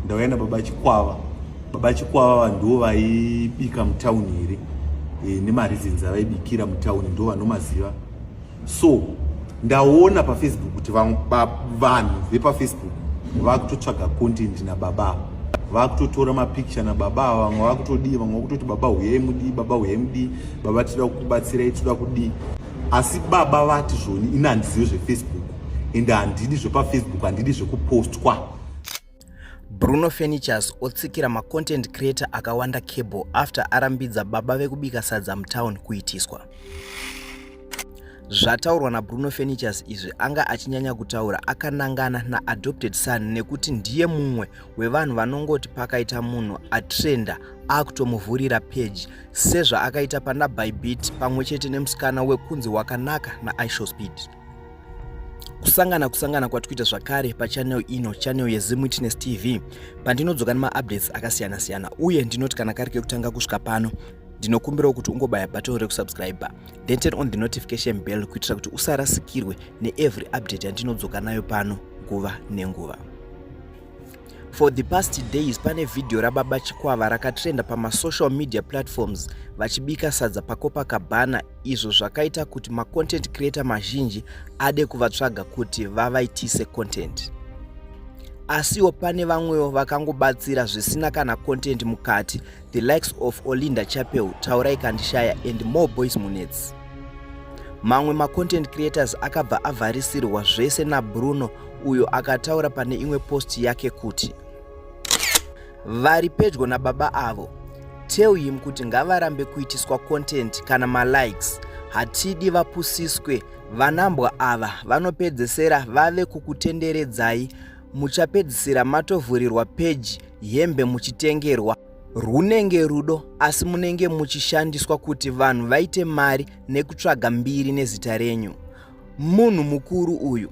Ndauya nababa Chikwava. Baba Chikwava ndo vaibika mutauni here nemareasons avaibikira mutauni ndo vanomaziva. So ndaona paFacebook kuti vanhu vepaFacebook vakutotsvaga content nababa ava, vakutotora mapicture nababa ava. Vamwe vakutodii, vamwe vakutoti, "Baba, huyai mudii, baba, huyai mudii, baba, tinoda kukubatsirai, toda kudii." Asi baba vati zvoni, "Ini handizivi zveFacebook ende handidi zvepaFacebook, handidi zvekupostwa." Bruno Furnitures otsikira macontent creator akawanda cable after arambidza baba vekubika sadza mutown kuitiswa. Zvataurwa naBruno Furnitures izvi, anga achinyanya kutaura akanangana naAdopted Son, nekuti ndiye mumwe wevanhu vanongoti pakaita munhu atrenda akutomuvhurira page, sezvaakaita pana Bybit pamwe chete nemusikana wekunzi wakanaka naIShowSpeed. Kusangana kwatikuita zvakare pachannel ino, channel yeZim Witness TV, pandinodzoka nemaupdates akasiyana-siyana. Uye ndinoti kana kari kekutanga kusvika pano, ndinokumbirawo kuti ungobaya button rekusubscribe, then turn on the notification bell, kuitira kuti usarasikirwe neevery update yandinodzoka nayo pano nguva nenguva. For the past days, pane vhidhiyo rababa Chikwava rakatrenda pamasocial media platforms vachibika sadza paCopacabana, izvo zvakaita kuti macontent creator mazhinji ade kuvatsvaga kuti vavaitise content. Asiwo pane vamwewo vakangobatsira zvisina kana content mukati, the likes of Olinda Chapel, Taurai Kandishaya and More Boys Munets. Mamwe macontent creators akabva avharisirwa zvese naBruno, uyo akataura pane imwe post yake kuti vari pedyo nababa avo, tell him kuti ngavarambe kuitiswa content kana malikes. Hatidi vapusiswe vanambwa ava, vanopedzesera vave kukutenderedzai, muchapedzisira matovhurirwa peji, hembe muchitengerwa. Runenge rudo, asi munenge muchishandiswa kuti vanhu vaite mari nekutsvaga mbiri nezita renyu. Munhu mukuru uyu,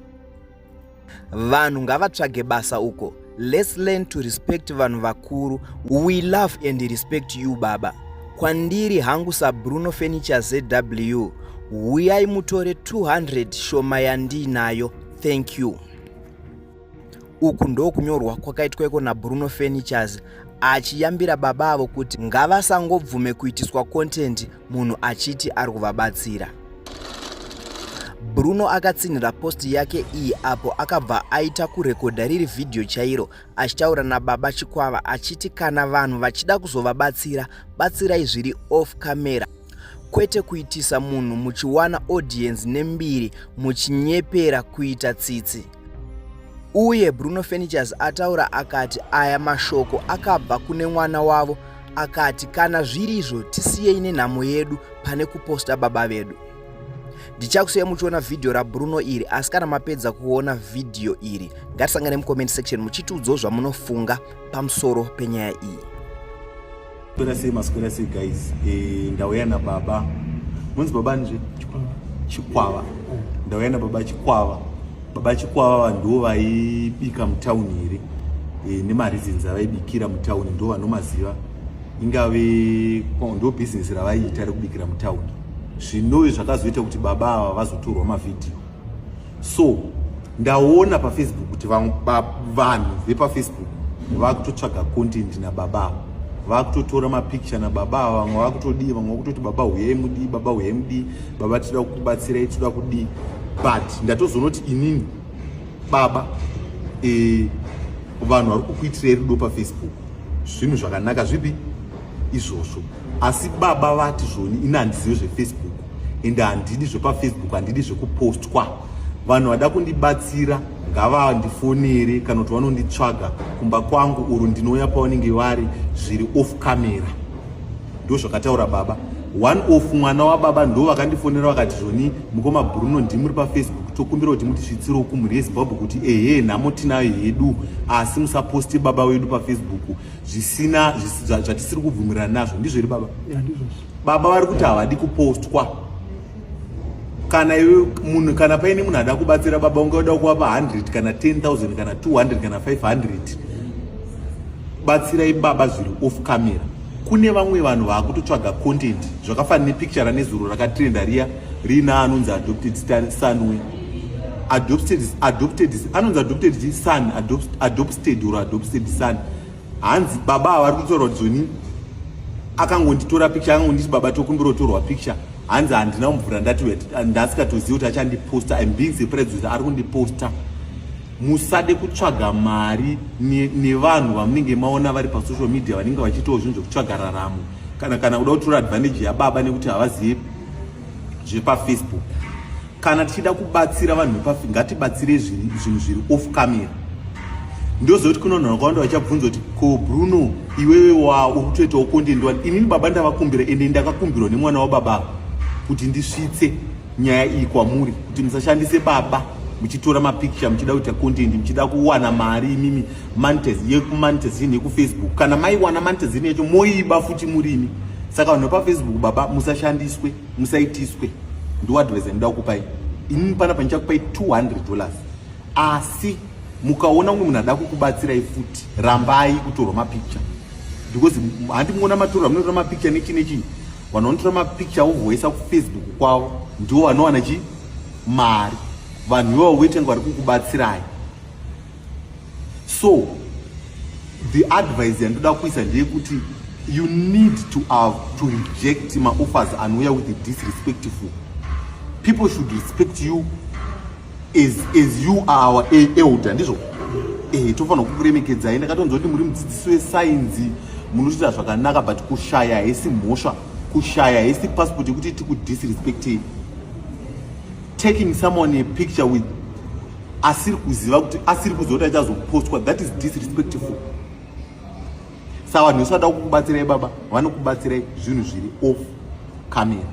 vanhu ngavatsvage basa uko. Let's learn to respect vanhu vakuru. We love and respect you, baba. Kwandiri hangu saBruno Furniture ZW, huyai mutore 200 shoma yandiinayo. Thank you. Uku ndokunyorwa kwakaitwa naBruno Furnitures, achiyambira baba avo kuti ngavasangobvume kuitiswa content munhu achiti ari kuvabatsira. Bruno akatsinhira post yake iyi apo akabva aita kurekodha riri vhidhiyo chairo achitaura nababa Chikwava, achiti kana vanhu vachida kuzovabatsira, batsirai zviri off camera, kwete kuitisa munhu muchiwana audience nembiri muchinyepera kuita tsitsi. Uye Bruno Furnitures ataura akati aya mashoko akabva kune mwana wavo, akati kana zvirizvo, tisiyei nenhamo yedu pane kuposta baba vedu. Ndichakusiyai muchiona vhidhiyo raBruno iri, asi kana mapedza kuona vhidhiyo iri, ngatisangane mucomment section muchitiudzawo zvamunofunga pamusoro penyaya iyi. Maswera sei, maswera sei, guys? Ndauya nababa munzi baba nje Chikwava. Ndauya nababa Chikwava. Baba Chikwava ndo vaibika mutauni here nemareasons avaibikira mutauni ndo vanomaziva. Ingave ndo bhizinesi ravaiita rekubikira mutauni, zvinove zvakazoita kuti baba ava vazotorwa mavhidhiyo. So ndaona paFacebook kuti vanhu vepaFacebook vakutotsvaga content nababa ava, vakutotora mapicture nababa ava. Vamwe vakutodii, vamwe vakutoti, "Baba, huyai mudii, baba, huyai mudii, baba, tinoda kukubatsirai, toda kudii." But ndatozonoti inini, baba, vanhu vari kukuitirai rudo paFacebook, zvinhu zvakanaka zvipi izvozvo? Asi baba vati zvoni, "Ini handizivi zveFacebook ende handidi zvepaFacebook, handidi zvekupostwa. Vanhu vada kundibatsira ngavandifonere kana kuti vanonditsvaga kumba kwangu, uro ndinouya pavanenge vari zviri off camera." Ndo zvakataura baba. One of mwana wababa ndo vakandifonera vakati zvoni, "Mukoma Bruno, ndimuri paFacebook, tokumbira kuti mutisvitsirewo kumhuri yeZimbabwe kuti ehe, nhamo tinayo hedu, asi musaposti baba wedu paFacebook zvisina zvatisiri kubvumirana nazvo." Ndizvo here, baba? Baba vari kuti havadi kupostwa. Kana iwe munhu, kana paine munhu ada kubatsira baba, ungada kuvapa 100 kana 10,000 kana 200 kana 500, batsirai baba zviri off camera. Kune vamwe vanhu vaakutotsvaga content, zvakafanana nepicture ranezuro rakatrenda riya riina anonzi Adopted Son we adopted, anonzi Adopted Son, Adopted or Adopted Son. Hanzi baba ava vari kutaura kuti zoni akangonditora picture, akangonditi baba tokumbira kutorwa picture. Hanzi handina kumvura, ndati ndasikatozivi kuti achandiposta. I'm being surprised kuti ari kundiposta. Musade kutsvaga mari nevanhu vamunenge maona vari pasocial media vanenge vachiitawo zvinhu zvekutsvaga raramo, kana kuda kutora advantage yababa nekuti havazive zvepaFacebook. Kana tichida kubatsira vanhu, ngatibatsire zvinhu zviri off camera. Ndozoti kuna vanhu vakawanda vachabvunza kuti, "Ko Bruno, iwewe wa uri kutoitawo content wani?" Inini baba ndavakumbira, ende ndakakumbirwa nemwana wababa kuti ndisvitse nyaya iyi kwamuri, kuti musashandise baba muchitora mapicture, muchida kuita content, muchida kuwana mari imimi yekumonetization yekuFacebook. Kana maiwana monetization yacho, moiba futi murimi. Saka vanhu vepaFacebook, baba, musashandiswe, musaitiswe. Ndo advice yandinoda kukupai inini panapa. Ndichakupai $200, asi mukaona umwe munhu ada kukubatsirai futi, rambai kutorwa mapicture, because handimuona matorwa munotora mapicture nechi nechi. Vanhu vanotora mapicture vovoisa kuFacebook kwavo, ndo vanowana chi mari. Vanhu ivavo voitenga vari kukubatsirai. So the advice yandoda kuisa ndeyekuti you need to reject maoffers anouya with the disrespectful. People should respect you as you are our elder. Ndizvo, tofanira kukuremekedzai. Ndakatonzwa kuti muri mudzidzisi wesainzi, munotoita zvakanaka, but kushaya haisi mhosva, kushaya haisi passport yekuti tikudisrespectei. Taking someone a picture with asiri kuziva kuti, asiri kuziva kuti achazopostwa, that is disrespectful. Saka vanhu vese vada kukubatsirai, baba, vanokubatsirai zvinhu zviri off camera.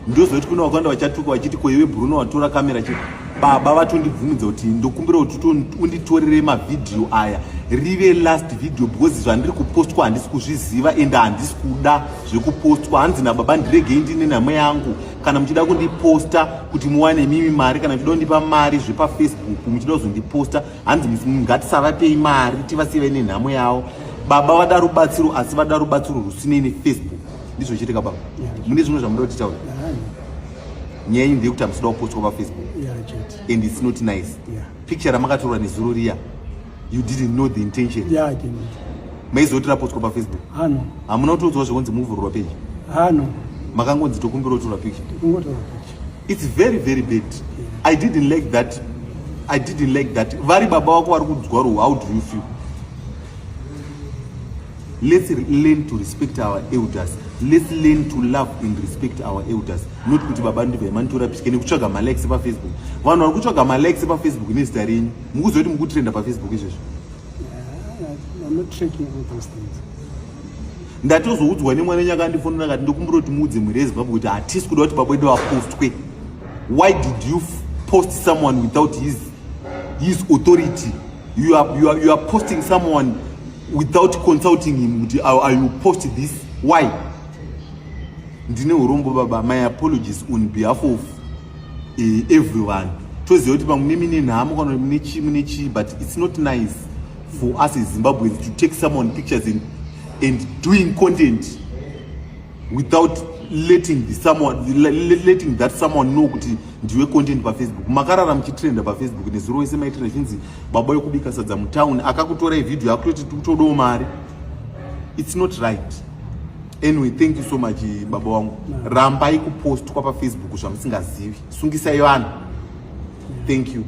Ndozoti kuna vakawanda vachatuka vachiti, "Ko iwe Bruno watora kamera chi?" Baba vatondibvumidza kuti ndokumbira kuti unditorere mavhidhiyo aya, rive last video, because zvandiri kupostwa handisi kuzviziva, ende handisi kuda zvekupostwa. Hanzi nababa, ndiregei ndine nhamo yangu. Kana muchida kundiposta kuti muwane mimi mari, kana muchida kundipa mari zvepaFacebook, muchida kuzondiposta, hanzi ngatisavapei mari, tivasive nenhamo yavo. Baba vada rubatsiro, asi vada rubatsiro rusinei neFacebook. Ndizvo chitika, baba? Mune zvimwe zvamuda kuti taura? Nyaya iyi ndeyekuti hamusida kupostwa paFacebook and it's not nice. Picture ramakatorwa nezuro riya, you didn't know the intention? Yeah, I didn't. Maizoti rapostwa paFacebook? Ah, no. Hamuna kutoudzwa zvekunzi muvhururwa page? Ah, no. Makangonzi tokumbira kutorwa picture? Kungotora picture. It's very, very bad. I didn't like that. I didn't like that. Vari baba vako vari kudzwa ruhu, how do you feel? Let's learn to respect our elders. Let's learn to love and respect our elders, not kuti baba ndibva manitora picha nekutsvaga malikes paFacebook. Vanhu vari kutsvaga malikes paFacebook nezita renyu, mukuziva kuti mukutrenda paFacebook izvezvo? Yeah, I'm not tracking all those things. Ndatozoudzwa nemwana wenyu, akandifonera akati ndokumbira kuti muudze mhuri yeZimbabwe kuti hatisi kuda kuti baba wedu vapostwe. Why did you post someone without his authority? You are posting someone without consulting him kuti I will post this. Why? Ndine urombo, baba. My apologies on behalf of everyone. Toziva kuti pamwe mune nhamo kana mune chii, mune chii, but it's not nice for us as Zimbabweans to take someone pictures and doing content without letting that someone know kuti ndiwe content paFacebook. Makarara muchitrenda paFacebook nezuro wese, maitrenda chinzi baba wekubika sadza mutauni. Akakutorai vhidhiyo, akutoti kutodawo mari. It's not right. Anyway, thank you so much, baba wangu. Rambai kupostwa paFacebook zvamusingazivi. Sungisai vanhu. Thank you.